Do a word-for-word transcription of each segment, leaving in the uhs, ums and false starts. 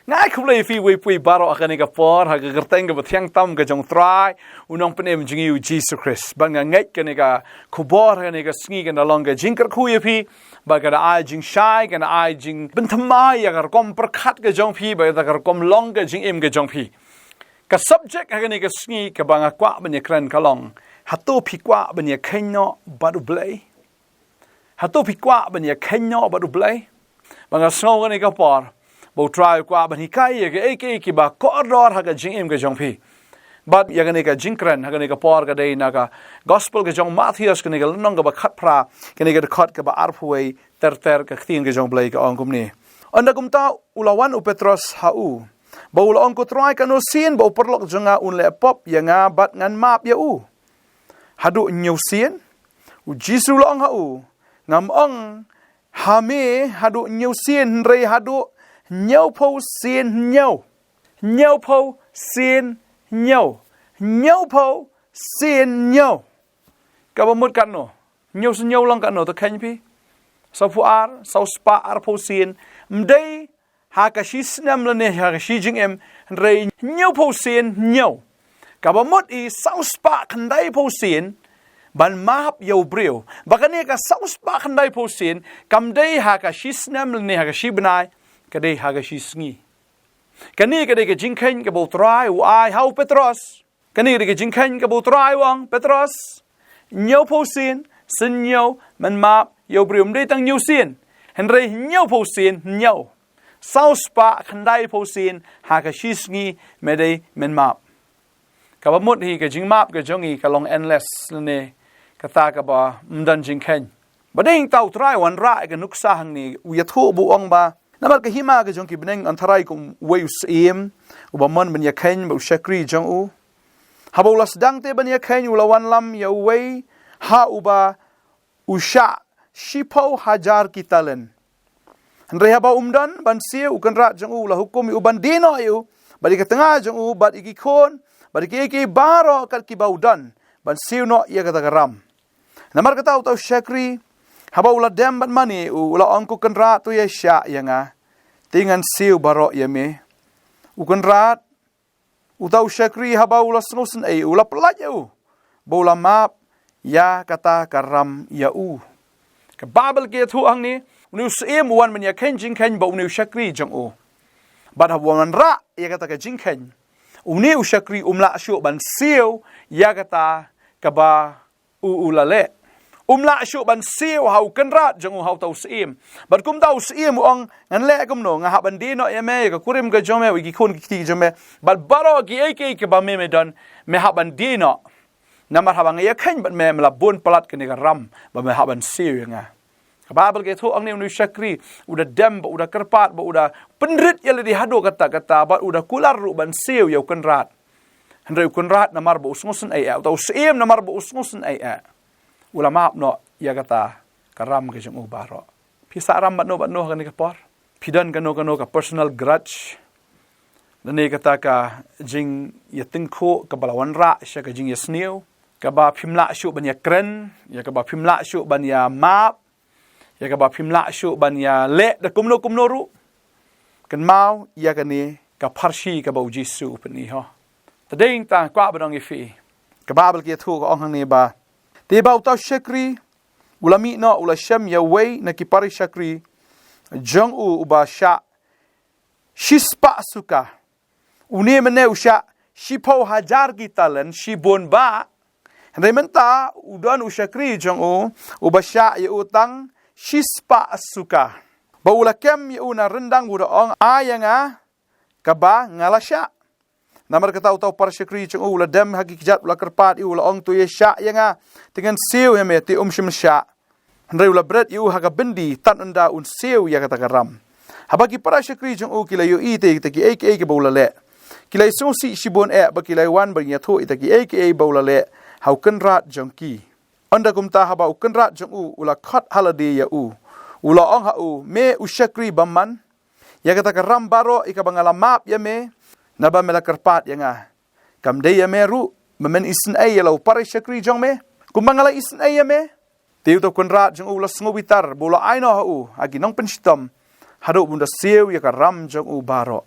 Nga ai khublei ïa phi uwei pa uwei baroh ha kane ka por, ha ka kyrteng kaba thiang tam ka jong u Trai, u nongpynim jong ngi u Jisu Khrist. Bad nga ngeit kane ka khubor ha kane ka sngi kan da long ka jingkyrkhu ïa phi, bad kan da ai jingshai, kan da ai jingpynthymmai ïa ka rukom pyrkhat ka jong phi, bad ïa ka rukom long ka jingim ka jong phi. Ka subject ha kane ka sngi kaba nga kwah ban ïakren ka long, hato phi kwah ban ïakheiñ noh bad U Blei? Hato phi kwah ban ïakheiñ noh bad U Blei? Ba nga sngew kane ka por ba U Trai u kwah ban hikai ïa kiei kiei kiba kordor ha ka jingim ka jong phi. Bad ïa kane ka jingkren ha kane ka por ka dei na ka Gospel ka jong u Mathaios, kane ka lynnong kaba khatphra, kane ka dkhot kaba arphew wei, ter ter ka ktien ka jong U Blei ka ong kumne: Ynda kumta u la wan u Petros ha u, ba u la ong, Ko Trai, katno sien ba u paralok jong nga un leh pop ïa nga bad ngan map ïa u? Haduh hynñiew sien? U Jisu u la ong ha u, Ngam ong ha me haduh hynñiew sien, hynrei haduh hynñiewphew sien hynñiew. Hynñiewphew sien hynñiew. Hynñiewphew sien hynñiew. Kaba mut katno? Hynñiew sien hynñiew long katno, to kheiñ phi? Sawphew ar, saw spah arphew sien. Ym dei ha ka shi snem lane ha ka shi jingim, hynrei hynñiewphew sien hynñiew. Kaba mut i saw spah khyndaiphew sien ban map ïa u briew. Ba kane ka saw spah khyndaiphew sien kam dei ha ka shi snem lane ha ka shi bnai, ka dei ha ka shi sngi. Kane ka dei ka jingkheiñ kaba U Trai u ai ha u Petros. Kane ka dei ka jingkheiñ kaba U Trai u ong, Petros, hynñiewphew sien, sien hynñiew, men map ïa u briew. Ym dei tang hynñiew sien, hynrei hynñiewphew sien hynñiew. Saw spah khyndaiphew sien ha ka shi sngi me dei men map. Kaba mut hi ka jingmap ka jong ngi ka long endless lane kata kaba ym don jingkheiñ. Ba dei hangta U Trai u wanrah ïa ka nuksa hangne, u ïathuh bad u ong ba namar ka hima ka jong ki bneng yn tharai kum uwei u syiem uba mon ban ïakheiñ bad u shakri jong u. Haba u la sdang te ban ïakheiñ, u la wanlam ïa uwei ha uba u shah shiphew hajar ki talent. Hynrei haba um don ban siew, u kynrad jong u u la hukum ïa u ban die noh ïa u bad ïa ka tnga jong u bad ïa ki khun bad ïa kiei kiei baroh kat kiba u don, ban siew noh ïa kata ka ram. Namar kata uta u shakri, haba u la dem bad mane, u la ong, Ko kynrad, to ïashah ïa nga, te ngan siew baroh ïa me. U kynrad, uta u shakri, haba u la sngewsynei, u la pyllait ïa u ba u la map ïa kata ka ram ïa u. Ka Baibl ka ïathuh hangne, une u syiem u wan ban ïakheiñ jingkheiñ bad une u shakri jong u. Bad haba u wanrah ïa kata ka jingkheiñ, une u shakri um lah shuh ban siew ïa kata kaba u u la leh. Um lah shuh ban siew ha u kynrad jong u, ha uta u syiem. Bad kumta u syiem u ong, ngan leh kumno, nga hap ban die noh ïa me, ïa ka kurim ka jong me, ïa ki khun ki kti jong me, bad baroh kiei kiei kiba me me don, me hap ban die noh. Namar haba nga ïakheiñ bad me, me la bun palat kane ka ram ba me hap ban siew ïa nga. Ka Baibl ka ïathuh hangne, une u shakri u da dem bad u da kyrpad bad u da pynrit ïa lade haduh katta katta bad u da kular ruh ban siew ïa u kynrad. Hynrei u kynrad namar ba u sngewsynei eh, uta u syiem namar ba u sngewsynei eh, u la map noh ïa kata ka ram ka jong u baroh. Phi sah ram bad no bad no ha kane ka por? Phi don kano kano ka personal grudge lane kata ka jingïatyngkhuh kaba la wanrah sha ka jingïasniew, kaba phim lah shuh ban ïakren, ïa kaba phim lah shuh ban ïamap, ïa kaba phim lah shuh ban ïaleh da kumno kumno ruh? Kynmaw ïa kane ka pharshi kaba U Jisu u pyni ho. Te dei tang kwah ban ong ïa phi, ka Baibl ka ïathuh ka ong hangne ba, te ba uta u shakri u la mih noh, u la shem ïa uwei na ki para shakri jong u uba shah shispah suka. Une mynne u shah shiphew hajar ki talent, shibun bah. Hynrei mynta u don u shakri jong u uba shah ïa u tang shispah suka. Ba u la kem ïa u na ryndang, u da ong, ai ïa nga kaba nga la shah. Namar kata uta u para shakri jong u u la dem ha ki kjat, u la kyrpad ïa u, u la ong, to ïashah ïa nga, te ngan siew ïa me, te um shym shah. Hynrei u la bret ïa u ha ka byndi, tad ynda un siew ïa kata ka ram. Haba ki para shakri jong u ki la ïohi te kita kiei kiei kiba u la leh, ki la ïasngewsih shibun eh bad ki la wan ban ïathuh ïa kita kiei kiei ba u la leh ha u kynrad jong ki. Ynda kumta haba u kynrad jong u u la khot ha lade ïa u, u la ong ha u, me u shakri bymman, ïa kata ka ram baroh ïa kaba nga la map ïa me, naba me la kyrpad ïa nga, kam dei ïa me ruh ba men isynei ïa la u para shakri jong me kumba nga la isynei ïa me? Te uta u kynrad jong u u la sngewbitar bad u la ai noh ha u ha ki nongpynshitom haduh ba un da siew ïa ka ram jong u baroh.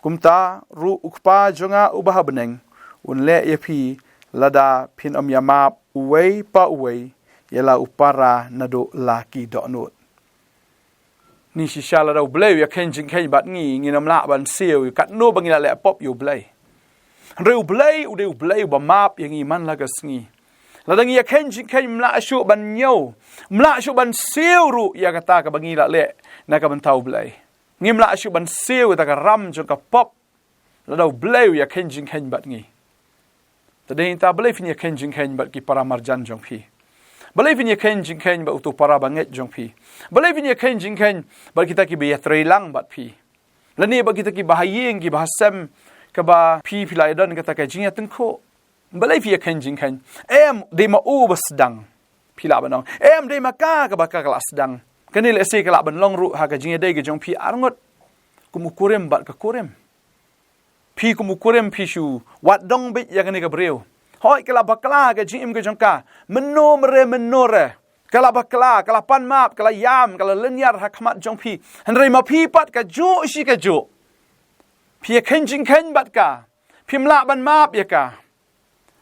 Kumta ruh U Kpa jong nga uba ha bneng un leh ïa phi lada phin ym ïamap uwei pa uwei ïa la u para naduh la ki dohnud. Ni shisha lada U Blei u ïakheiñ jingkheiñ bad ngi, ngin ym lah ban siew ïa katno ba ngi la leh pop ïa U Blei. Hynrei U Blei u dei U Blei uba map ïa ngi man la ka sngi. Lada ngi ïakheiñ jingkheiñ, ym lah shuh ban ñiew, ym lah shuh ban siew ruh ïa kata kaba ngi la leh na ka bynta U Blei. Ngim lah shuh ban siew ïa kata ka ram jong ka pop lada U Blei u ïakheiñ jingkheiñ bad ngi. Te dei nangta balei phin ïakheiñ jingkheiñ bad ki para marjan jong phi? Balei phin ïakheiñ jingkheiñ bad uto u para bangeit jong phi? Balei phin ïakheiñ jingkheiñ bad kita kiba ïatreilang bad phi? Lane bad kita kiba ha ïing, kiba ha sem, kaba phi, phi la ïadon kata ka jingïatyngkhuh? Balei phi ïakheiñ jingkheiñ? Em, dei ma u ba sdang, phi lah ban ong. Em, dei ma ka kaba ka, ka la sdang. Kane lehse ka lah ban long ruh ha ka jingïadei ka jong phi arngut kum u kurim bad ka kurim. Phi kum u kurim phi shu wad dong beit ïa kane ka briew. Hooid, ka la bakla ka jingim ka jong ka mynno re mynno re. Ka la bakla, ka la pan map, ka la ïam, ka la lynñiar ha khmat jong phi. Hynrei ma phi pat kajuh shi kajuh phi ïakheiñ jingkheiñ bad ka. Phim lah ban map ïa ka.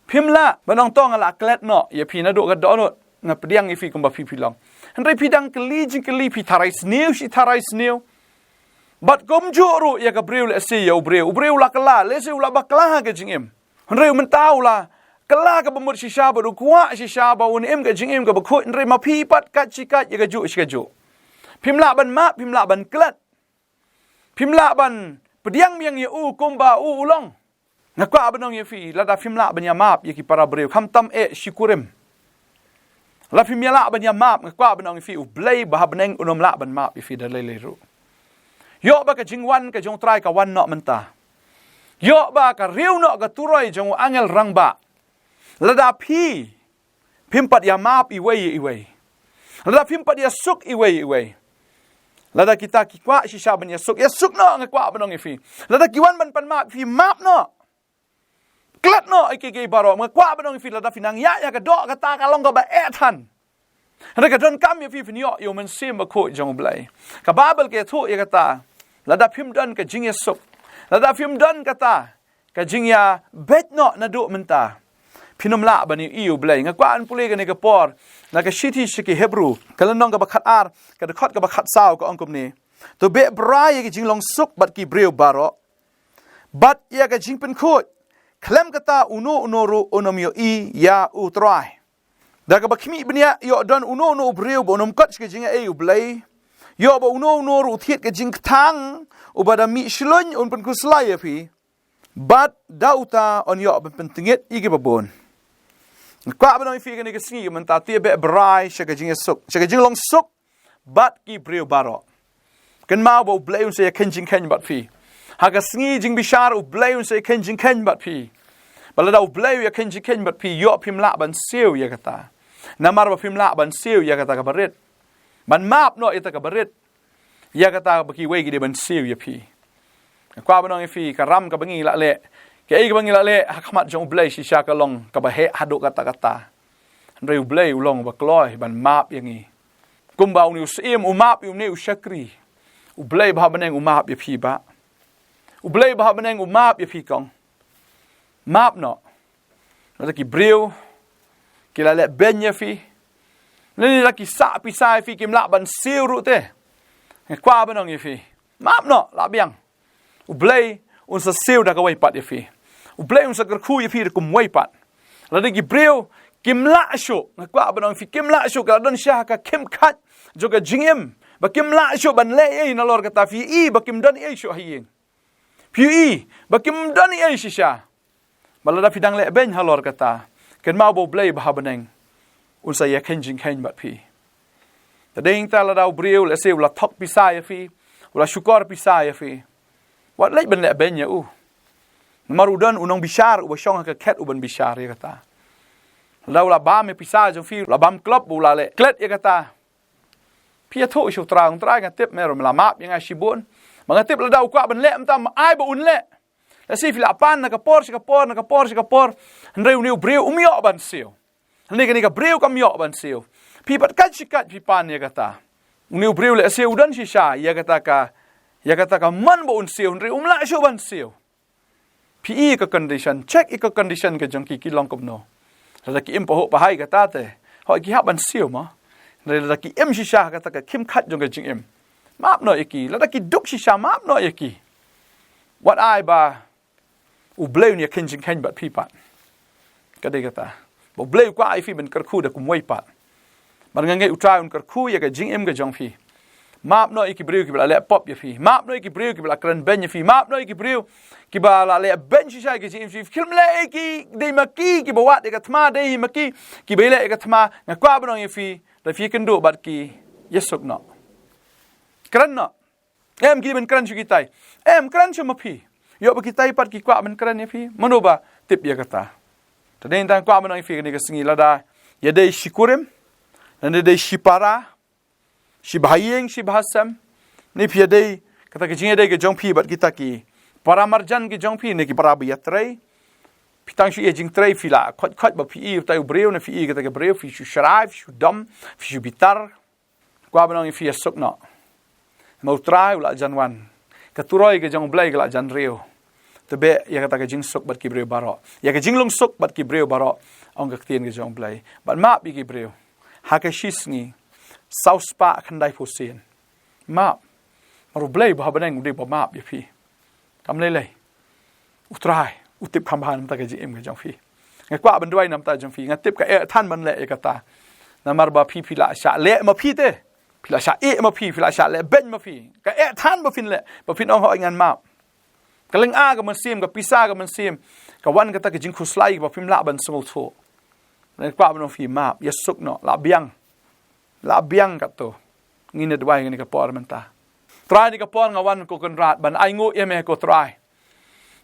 Phim lah ban ong to nga la klet noh ïa phi naduh ka dohnud, nga pdiang ïa phi kumba phi, phi long. Hynrei phi dang kylli jingkylli, phi tharai sniew shi tharai sniew. Bad kumjuh ruh ïa ka briew lehse ïa u briew, u briew u la kylla, lehse u la bakla ha ka jingim. Hynrei mynta u la kylla kaba mut shisha bad u kwah shisha ba un im ka jingim kaba khuid, hynrei ma phi pat kat shi kat ïa kajuh shi kajuh. Phim lah ban map, phim lah ban klet. Phim lah ban pdiang biang ïa u kumba u, u long. Nga kwah ban ong ïa phi, lada phim lah ban ïamap ïa ki para briew, khamtam eh shi kurim, la phim ïa lah ban ïamap, nga kwah ban ong ïa phi, U Blei ba ha bneng un ym lah ban map ïa phi da lei lei ruh. Ïoh ba ka jingwan ka jong U Trai ka wan noh mynta. Ïoh ba ka riew noh ka turoi jong u angel rangbah. Lada phi phim pat ïamap iwei ïa iwei, lada phim pat ïasuk iwei ïa iwei, lada kita ki kwah shisha ban ïasuk, ïasuk noh, nga kwah ban ong ïa phi. Lada ki wan ban pan map ïa phi, map noh. Klet noh ïa kiei kiei baroh, nga kwah ban ong ïa phi. Lada phi nang ïaid ïa ka doh kata, ka long kaba eh than. Hynrei ka donkam ïa phi phin ïoh ïa u Mynsiem Bakhuid jong U Blei. Ka Baibl ka ïathuh ïa kata, lada phim don ka jingïasuk, lada phim don kata ka jingïabeit noh naduh mynta, phin ym lah ban ïohi ïa U Blei. Nga kwah ban pule kane ka por na ka shithi sha ki Hebru, ka lynnong kaba khatar, ka dkhot kaba khatsaw, ka ong kumne: To beh brai ïa ka jinglong suk bad ki briew baroh, bad ïa ka jingpynkhuid, khlem kata uno uno ruh un ym ïohi ïa U Trai. Da kaba khmih bniah ïoh don uno uno u briew ba un ym kot sha ka jingaiei U Blei. Ïoh ba uno uno ruh u thied ka jingkthang, uba da mih shlun un pynkhuslai ïa phi, bad da uta yn ïoh ban pyntngit ïa kiba bun. Nga kwah ban ong ïa phi kane ka sngi mynta, to beh brai sha ka jingïasuk, sha ka jinglong suk bad ki briew baroh. Kynmaw ba U Blei un sa ïakheiñ jingkheiñ bad phi. Ha ka sngi jingbishar U Blei un sa ïakheiñ jingkheiñ bad phi. Ba lada U Blei u ïakheiñ jingkheiñ bad phi, ïoh phim lah ban siew ïa kata. Namar ba phim lah ban siew ïa kata kaba rit, ban map noh ïa kata kaba rit, ïa kata ba kiwei ki dei ban siew ïa phi. Nga kwah ban ong ïa phi, ka ram kaba ngi la leh, kaei kaba ngi la leh ha khmat jong U Blei shisha ka long kaba heh haduh katta katta. Hynrei U Blei u long uba kloi ban map ïa ngi. Kumba une u syiem u map ïa une u shakri, U Blei ba ha bneng u map ïa phi bah. U Blei ba ha bneng u map ïa phi kong. Map noh. Lada ki briew ki la leh beiñ ïa phi, lane lada ki sah pisa ïa phi, kim lah ban siew ruh te, nga kwah ban ong ïa phi, map noh, lah biang. U Blei un sa siew da kawei pat ïa phi. U Blei un sa kyrkhu ïa phi da kumwei pat. Lada ki briew kim lah shuh, nga kwah ban ong ïa phi, kim lah shuh, ka la don sha ka khim khat jong ka jingim ba kim lah shuh ban leh ei ei nalor kata, phi ïohi ba kim don ei ei shuh ha ïing. Phi ïohi ba kim don ei ei shisha. Ba lada phi dang leh beiñ halor kata, kynmaw ba U Blei ba ha bneng un sa ïakheiñ jingkheiñ bad phi. Te dei nangta lada u briew lehse u la thok pisa ïa phi, u la shukor pisa ïa phi, wat leit ban leh beiñ ïa u. Namar u don u nongbishar uba shong ha ka khet u ban bishar ïa kata. Lada u la bam ïa pisa jong phi, u la bam klop, u la leh klet ïa kata, phi ïathuh sha U Trai, U Trai, nga tip me ruh me la map ïa nga shibun. Ba nga tip lada u kwah ban leh mynta, ma ai ba un leh. Lehse phi la pan na ka por sha ka por, na ka por sha ka por, hynrei une u briew um ïoh ban siew. Hynrei kane ka briew kam ïoh ban siew. Phi pat kat shi kat phi pan ïa kata. Une u briew lehse u don shisha ïa kata ka ïa kata ka mon ba un siew, hynrei um lah shuh ban siew. Phi i ka condition, check i ka condition ka jong ki, ki long kumno. Lada ki im pahuh pahai kata te, hooid ki hap ban siew mo. Hynrei lada ki im shisha kata ka khim khat jong ka jingim, map noh ïa ki. Lada ki duk shisha, map noh ïa ki. Wat ai ba U Blei un ïa kheiñ jingkheiñ bad phi pat. Ka dei kata. Ba U Blei u kwah ïa phi ban kyrkhu da kumwei pat. Bad nga ngeit U Trai un kyrkhu ïa ka jingim ka jong phi. Map noh ïa ki briew kiba la leh pop ïa phi. Map noh ïa ki briew kiba la kren beiñ ïa phi. Map noh ïa ki briew kiba la leh beiñ shisha ïa ka jingim phi. Kim leh ïa ki, dei ma ki kiba wad ïa ka thma, dei ma ki kiba leh ïa ka thma. Nga kwah ban ong ïa phi, da phi kynduh bad ki, ïasuk noh. Kren noh. Em, ki dei ban kren sha kitai. Em, kren sha ma phi. Ïoh ba kitai pat ki kwah ban kren ïa phi. Mano ba tip ïa kata. Te dei tang kwah ban ong ïa phi kane ka sngi, lada ïadei shi kurim, lada ïadei shi para, shi bha ïing, shi bha sem, ne phi ïadei, kata ka jingïadei ka jong phi bad kita ki para marjan ki jong phi, ne ki para ba ïatrei. Phi tang shu ïa jingtrei, phi la khot khot ba phi i utai u briew, ne phi i kata ka briew, phi shu shrai, phi shu dom, phi shu bitar. Kwah ban ong ïa phi, ïasuk noh. Ma U Trai u la jan wan. Ka turoi ka jong U Blei ka la jan riew. Te beh ïa kata ka jingsuk bad ki briew baroh. Ïa ka jinglong suk bad ki briew baroh. Ong ka ktien ka jong U Blei. Bad map ïa ki briew. Ha ka shi sngi, saw spah khyndai phew sien. Map. Namar U Blei ba ha bneng u dei ba map ïa phi. Kam lei lei. U Trai u tip kham bha namar ka jingim ka jong phi. Nga kwah ban duwai namar ka jong phi. Nga tip ka eh than ban leh ïa kata. Namar ba phi, phi la shah leh ma phi te. Phi la shah ïeh ma phi, phi la shah leh beiñ ma phi. Ka eh than ba phin leh, ba phin ong hooid ngan map. Ka lynga ka mynsiem, ka pisa ka mynsiem, ka wan kata ka jingkhuslai ba phim lah ban sngewthuh. Nga kwah ban ong ïa phi, map, ïasuk noh, la biang. La biang katto. Ngin ïa duwai kane ka por mynta. Trai, kane ka por nga wan ko Kynrad ban ainguh ïa me ko Trai.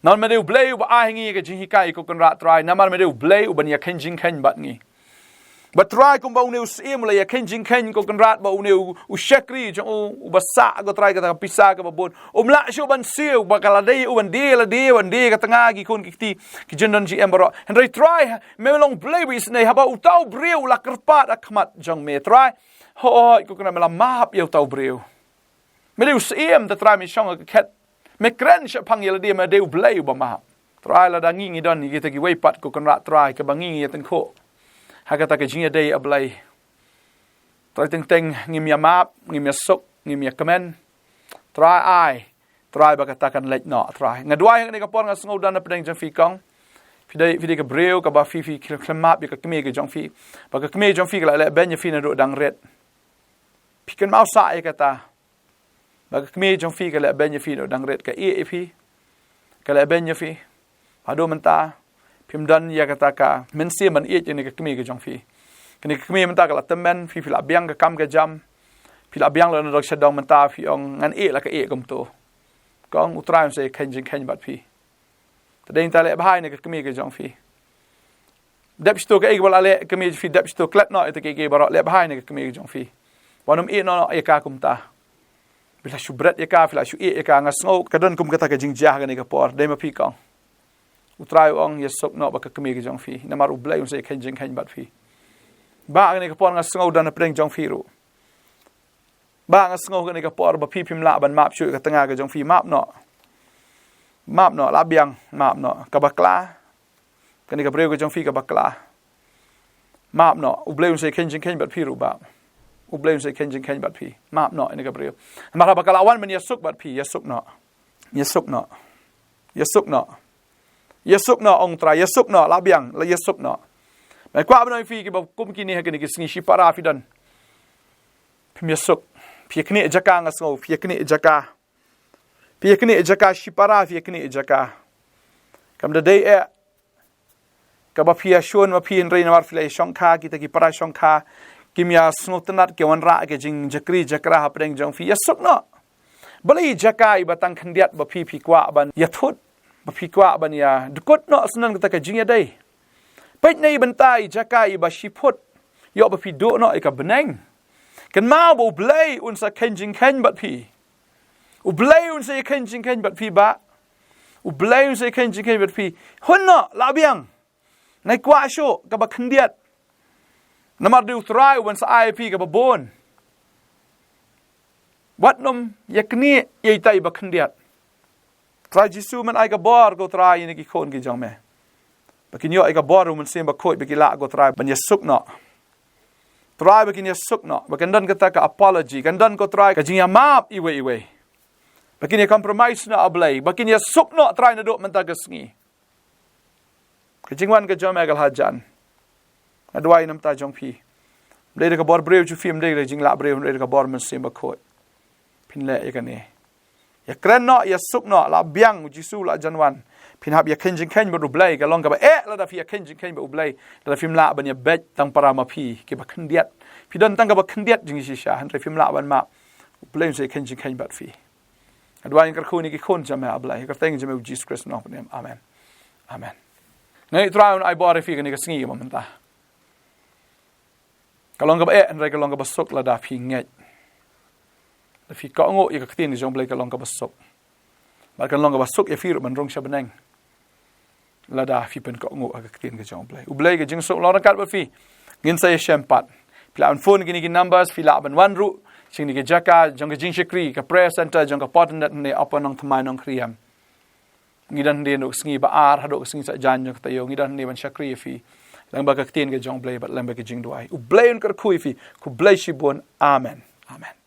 Namar me dei U Blei uba ai ha ngi ka jinghikai ko Kynrad Trai. Namar me dei U Blei uban ïa kheiñ jingkheiñ bad ngi. Bad Trai, kumba une u Syiem u la ïa kheiñ jingkheiñ ko Kynrad, ba une u, u shakri jong u, uba sah ko Trai kata ka pisa kaba bun, um lah shuh ban siew, ba ka la dei u ban die la die, ban die ka tnga ki khun ki kti, ki jingdon jingem baroh. Hynrei Trai, me long Blei ba isynei, haba uta u briew u la kyrpad ha khmat jong me Trai, hooid ko Kynrad, me la map ïa uta u briew. Me dei u Syiem te Trai, me shong ha ka khet, me kren shaphang ïa lade, me dei U Blei uba map. Trai, lada ngi ngi don ïa kita kiwei pat ko Kynrad Trai, kaba ngi ngi ïa tyngkhuh ha kata ka jingïadei, A Blei. Trai, teng teng ngim ïa map, ngim ïa suk, ngim ïa kmen. Trai ai, Trai, ba kata kan leit noh Trai. Nga duwai ha kane ka por, nga sngew don na pdeng jong phi kong. Phi dei, phi dei ka briew kaba phi, phi khlem map ïa ka kmie ka jong phi. Ba ka kmie jong phi ka la leh beiñ ïa phi naduh dang rit. Phi kynmaw sah ïa kata. Ba ka kmie jong phi ka leh beiñ ïa phi naduh dang rit, ka ïeh ïa phi. Ka leh beiñ ïa phi. Haduh mynta phim don ïa kata ka mynsiem ban ïeit ïa kane ka kmie ka jong phi. Kane ka kmie mynta ka la tymmen, phi, phi la biang ka kam ka jam. Phi la biang la na dong sha dong, mynta phi ong ngan ïeh la ka ïeh kumto. Kong, U Trai un sa ïa kheiñ jingkheiñ bad phi. Te dei nangta leh bha ïa kane ka kmie ka jong phi. Dep shito kaei kaba la leh kmie jong phi, dep shito, klet noh ïa kita kiei kiei baroh, leh bha ïa kane ka kmie ka jong phi. Wat nym ïeh noh ïa ka kumta. Phi la shu bret ïa ka, phi la shu ïeh ïa ka, nga sngew ka don kum kata ka jingjia ha kane ka por. Dei ma phi kong. U Trai u ong ïasuk noh bad ka kmie ka jong phi. Namar U Blei un sa ïa kheiñ jingkheiñ bad phi. Bah ha kane ka por nga sngew don na pdeng jong phi ruh. Bah nga sngew ha kane ka por ba phi phim lah ban map shuh ïa ka tnga ka jong phi, map noh. Map noh, la biang, map noh. Ka bakla. Kane ka briew ka jong phi ka bakla. Map noh, U Blei un sa ïa kheiñ jingkheiñ bad phi ruh bah. U Blei un sa ïa kheiñ jingkheiñ bad phi. Map noh ïa kane ka briew. Namar haba ka la wan ban ïasuk bad phi, ïasuk noh. Ïasuk noh. Ïasuk noh. Ïasuk noh, ong Trai, ïasuk noh, la biang, la ïasuk noh. Nga kwah ban ong ïa phi kiba kum kine ha kine ki sngi, shipara phi don. Phim ïasuk. Phi ïa knieh jaka, nga sngew, phi ïa knieh jaka. Phi ïa knieh jaka, shipara phi ïa knieh jaka. Kam da dei eh kaba phi ïa shun ma phi, hynrei namar phi la ïa shongkha, kita ki para shongkha kim ïa sngewtynnad, ki wanrah ki jingjakri jakra hapdeng jong phi, ïasuk noh. Balei jaka iba tang khyndiat ba phi, phi kwah ban ïa thut, ba phi kwah ban ïa dkut noh, sa kata ka jingïadei. Peit na i bynta i jaka iba shi phut, ïoh ba phi duh noh ïa ka bneng. Kynmaw ba U Blei un sa kheiñ jingkheiñ bad phi. U Blei un sa ïa kheiñ jingkheiñ bad phi bah. U Blei un sa ïa kheiñ jingkheiñ bad phi. Hun noh, la biang. Nai kwah shuh kaba khyndiat. Namar dei U Trai uban sa ai phi kaba bun. Wat nym ïa knieh ïa itai ba khyndiat. Trai Jisu, men ai ka bor ko Trai ïa ki khun ki jong me, ba kin ïoh ïa ka bor u Mynsiem Bakhuid, ba ki lah ko Trai ban ïasuk noh. Trai, ba kin ïasuk noh, ba kan don kata ka apology, kan don ko Trai ka jingïamap iwei iwei. Ba kin ïa compromise noh, A Blei, ba kin ïasuk noh Trai naduh mynta ka sngi. Ka jingwan ka jong me ka la hajan. Nga duwai namar ta jong phi. Ym dei da ka bor briew jong phi, ym dei da ka jinglah briew, ym dei da ka bor Mynsiem Bakhuid. Phin leh ïa kane. Ïa kren noh, ïa suk noh, la biang u Jisu, la jan wan. Phin hap ïa khein jingkhein bad U Blei, ka long kaba eh lada phi ïa khein jingkhein bad U Blei, lada phim lah ban ïa beit tang para ma phi kiba khyndiat. Phi don tang kaba khyndiat jingshisha, hynrei phim lah ban map. U Blei un sa ïa khein jingkhein bad phi. Nga duwai, nga kyrkhu ïa ki khun jong me, A Blei, ha ka kyrteng jong me u Jisu Khrist u nongpynim. Amen. Amen. Nga ïeit Trai un ai bor ïa phi kane ka sngi kaba mynta. Ka long kaba eh, hynrei ka long kaba suk lada phi ngeit. Lada phi kohnguh ïa ka ktien ka jong U Blei, ka long kaba suk. Bad kan long kaba suk ïa phi ruh ban rung sha bneng, lada phi pynkohnguh ha ka ktien ka jong U Blei. U Blei ka jingsuk long ryngkat bad phi. Ngin sa ïashem pat. Phi lah ban phone kine ki numbers, phi lah ban wan ruh sha kine ki jaka jong ka jingshakri, ka prayer center jong ka Port Ndet ne Upper Nongthymmai, Nongkhriem. Ngi don hangne naduh ka sngi ba ar haduh ka sngi saitjaiñ jong ka taïew, ngi don hangne ban shakri ïa phi lyngba ka ktien ka jong U Blei bad lyngba ka jingduwai. U Blei un kyrkhu ïa phi. Khublei shibun. Amen. Amen.